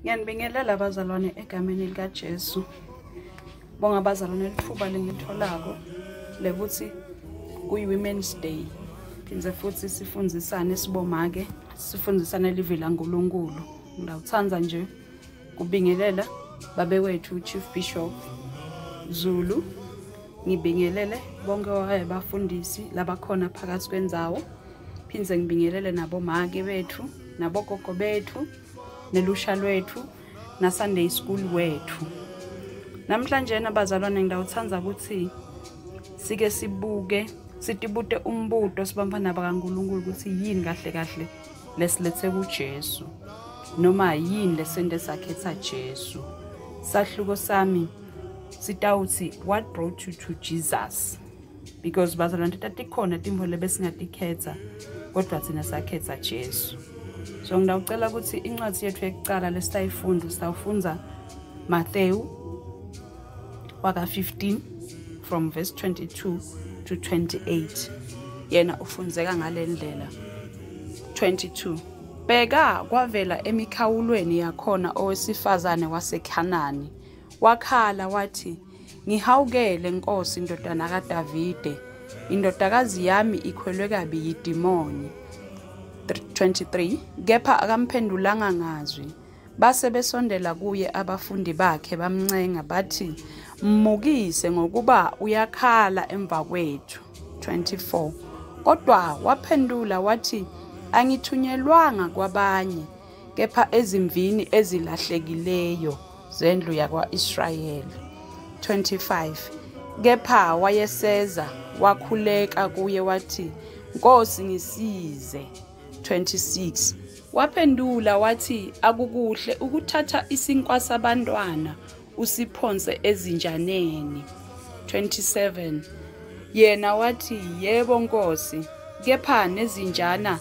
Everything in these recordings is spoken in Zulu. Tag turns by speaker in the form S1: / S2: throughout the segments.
S1: Ngiyanibingelela abazalwane egameni likaJesu. Bonga abazalwane lithuba lengitholako lekuthi kuyi-Women's Day. Phindze futhi sifundzisane sibomake, sifundzisane livi laNkulunkulu. Ngiyawuthanda nje kubingelela babe wethu Chief Bishop Zulu. Ngibingelele bonke abafundisi labakhona phakathi kwendzawo. Phindze ngibingelele nabomake bethu, nabogogo bethu, nelusha lwethu, na Sunday school wethu. Namhlanje abazalwane ngiyawuthanda ukuthi sike sibuke sitibute umbuto sibamfana bakaNkulunkulu ukuthi yini kahle kahle lesilethe kuJesu noma yini lesente sakhetha Jesu. Sahluko sami sitawuthi what brought you to Jesus, because bazalwane tatikhona tintfo lebesingatikhetha kodwa thina sakhetha Jesu. So ngidawucela ukuthi incwadi yethu yokucala lesitayifundza sitawufundza Matthew waka 15 from verse 22 to 28. Yena ufundzeka ngale ndlela. 22. Bheka kwavela emikhawulweni yakhona owesifazane waseKhanani, wakhala wathi, "Ngihawukele Nkosi, ndodana kaDavide, indodakazi yami ikhwelwe kabi yidimoni." 23. Kepha akamphendulanga ngazwi. Base besondela kuye abafundi bakhe bamncenga bathi, "Mmukise ngokuba uyakhala emva kwethu." 24. Kodwa waphendula wathi, "Angithunyelwanga kwabanye kepha ezimvini ezilahlekileyo zendlu yakwa-Israyeli." 25. Kepha wayeseza wakhuleka kuye wathi, "Nkosi, ngisize." 26. Waphendula wathi, "Akukuhle ukuthatha isinkwa sabantwana usiphonse ezinjaneni." 27. Yena wathi, "Yebo Nkosi, kepha nezinjana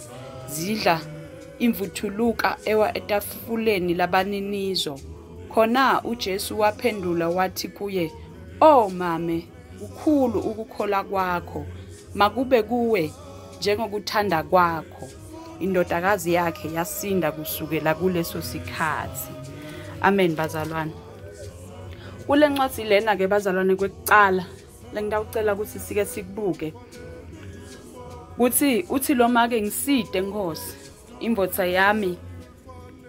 S1: zidla imvuthuluka ewa etafuleni labaninizo." Khona uJesu waphendula wathi kuye, "Oh mame, kukhulu ukukholwa kwakho, makube kuwe njengokuthanda kwakho." Indodakazi yakhe yasinda kusukela kuleso sikhathi. Amen bazalwane. Kule ncwadi lena ke bazalwane, kwekucala lengitawucela ukuthi sike sikubuke kuthi uthi lo make, "Ngiside Nkosi, imbotha yami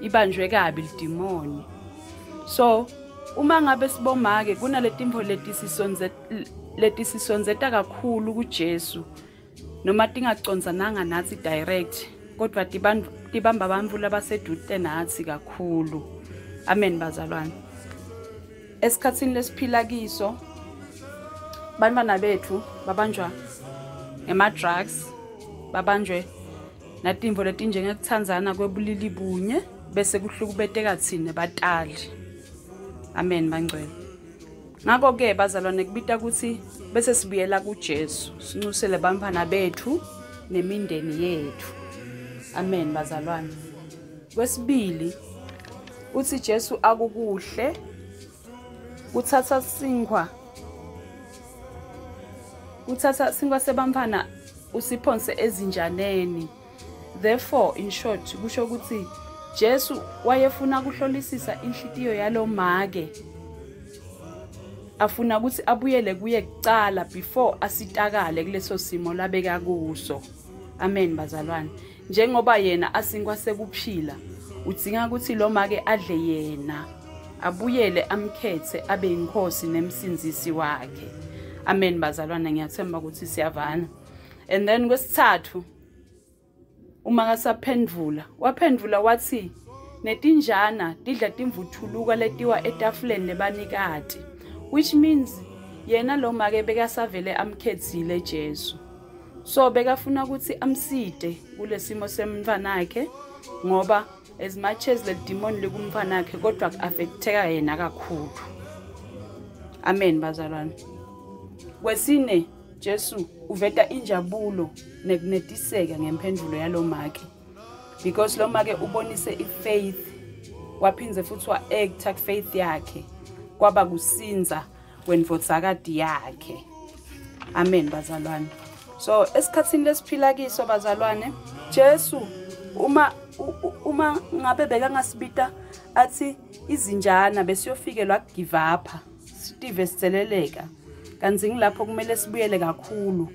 S1: ibanjwe kabi lidimoni." So uma ngabe sibomake kunaletimvo letisisondzeta kakhulu kuJesu, noma tingacondzananga nathi direct, kodwa tibamba abantu labasedude nathi kakhulu. Amen bazalwane. Esikhathini lesiphila kiso, bantwana bethu babanjwa ngema-drugs, babanjwe natimvo letinjengekuthandzana kwebulili bunye, bese kuhlukubeteka thina batali. Amen bangcwele. Ngakho-ke bazalwane, kubita ukuthi bese sibuyela kuJesu, sincusele bantwana bethu nemindeni yethu. Amen bazalwane. Kwesibili uthi Jesu, akukuhle kuthatha sinkwa sebamfana usiphonse ezinjaneni. Therefore, in short, kusho ukuthi Jesu wayefuna kuhlolisisa inhlitiyo yalo make, afuna ukuthi abuyele kuye kucala before asitakale kuleso simo labeka kuso. Amen bazalwane. Njengoba yena asinkwa sekuphila, udzinga ukuthi lo make adle yena, abuyele amkhethe abe inkosi nemsindzisi wakhe. Amen bazalwane, ngiyathemba ukuthi siyavana. And then kwesithathu, uma kasaphendvula, waphendvula wathi, "Netinjana tidla timvuthuluka letiwa etafuleni lebanikati," which means yena lo make bekasavele amkhethile Jesu. So bekafuna ukuthi amside kulesimo semntfanakhe, ngoba as much as le demon likumntfanakhe, kodwa ku-affecteka yena kakhulu. Amen bazalwane. Kwesine, Jesu uveta injabulo nekunetiseka ngemphendvulo yalo make, because lo make ubonise ifaith, waphindze futhi wa-acta kufaith yakhe, kwaba kusinza kwendvodzakati yakhe. Amen bazalwane. So esikhathini lesiphila kiso bazalwane, Jesu uma ngabe bekangasibita Athi izinjana besiyofikelwa give up, sitive sitheleleka. Kanti ngilapho kumele sibuyele kakhulu.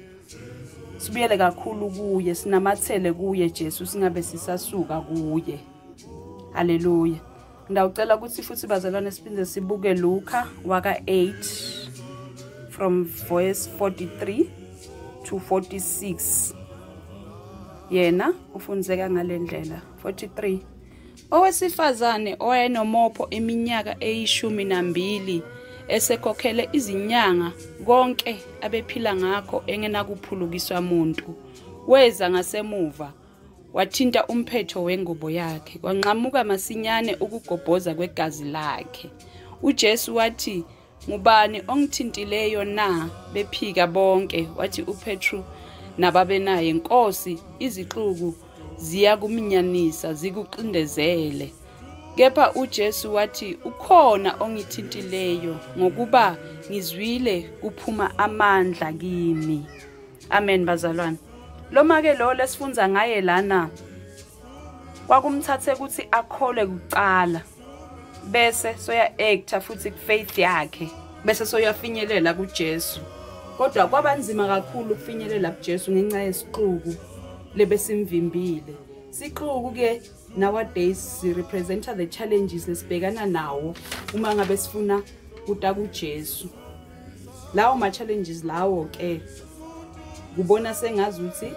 S1: Sibuyele kakhulu kuye, sinamathele kuye Jesu, singabe sisasuka kuye. Haleluya. Ngiyacela ukuthi futhi bazalwane siphinde sibuke Luka waka 8 from verse 43 to 46. Yena ufunzeka ngalendlela. 43. Owesifazane owayenomopho iminyaka eyi-12 esekhokhele izinyanga konke abephila ngakho engenakuphulukiswa muntu, weza ngasemuva wathinta umphetho wengubo yakhe, kwanqamuka masinyane ukugobhoza kwegazi lakhe. UJesu wathi, ngubani ongithintileyo na? Bephika bonke. Wathi uPetru nababenaye, Nkosi, izixuku ziyakuminyanisa zikuqindezele. Kepha uJesu wathi, ukhona ongithintileyo, ngokuba ngizwile kuphuma amandla kimi. Amen bazalwane. Lo make lo lesifunza ngaye lana kwakumthathe ukuthi akholwe kucala, bese soya actor futhi kufaith yakhe, bese soyafinyelela kuJesu. Kodwa kwabanzima kakhulu ukufinyelela kuJesu ngenxa yesixuku lebesimvimbile. Sixuku ke nowadays si represent the challenges lesibhekana nawo uma ngabe sifuna kuta kuJesu. Lawo ma challenges lawo ke kubona sengazi ukuthi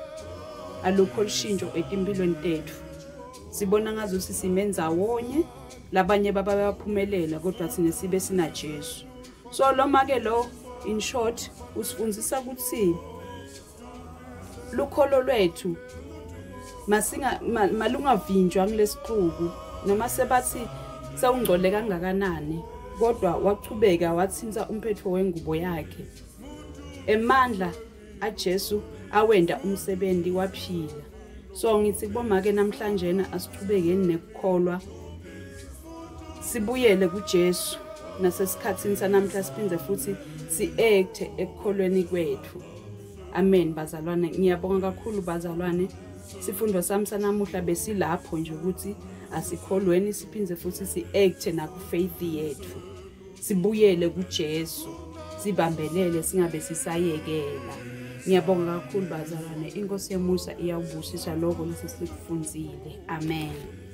S1: alukho lushintsho etimpilweni tethu. Sibona ngazuthi simenza wonye, labanye baba bayaphumelela kodwa thina sibe sina Jesu. So lo make lo in short usifundisa ukuthi lukholo lwethu masinga malungavinjwa ngilesixuku, noma sebathi sewungcole kangakanani, kodwa wachubeka wathinta umphetho wengubo yakhe. Emandla aJesu awenda umsebenzi waphila. So ngithi kubomake namhlanje na asichubekeni nekukholwa, sibuyele kuJesu nasesikhatsini sanamhla, siphinde futhi si-acte ekukholweni kwethu. Amen bazalwane. Ngiyabonga kakhulu bazalwane. Sifundo sami sanamuhla besilapho nje ukuthi asikholweni siphinde futhi si-acte naku-faith yethu, sibuyele kuJesu, sibambelele singabe sisayekela. Ngiyabonga kakhulu bazalwane. Inkosi yemusa iyawubusisa lokho lesikufunzile. Amen.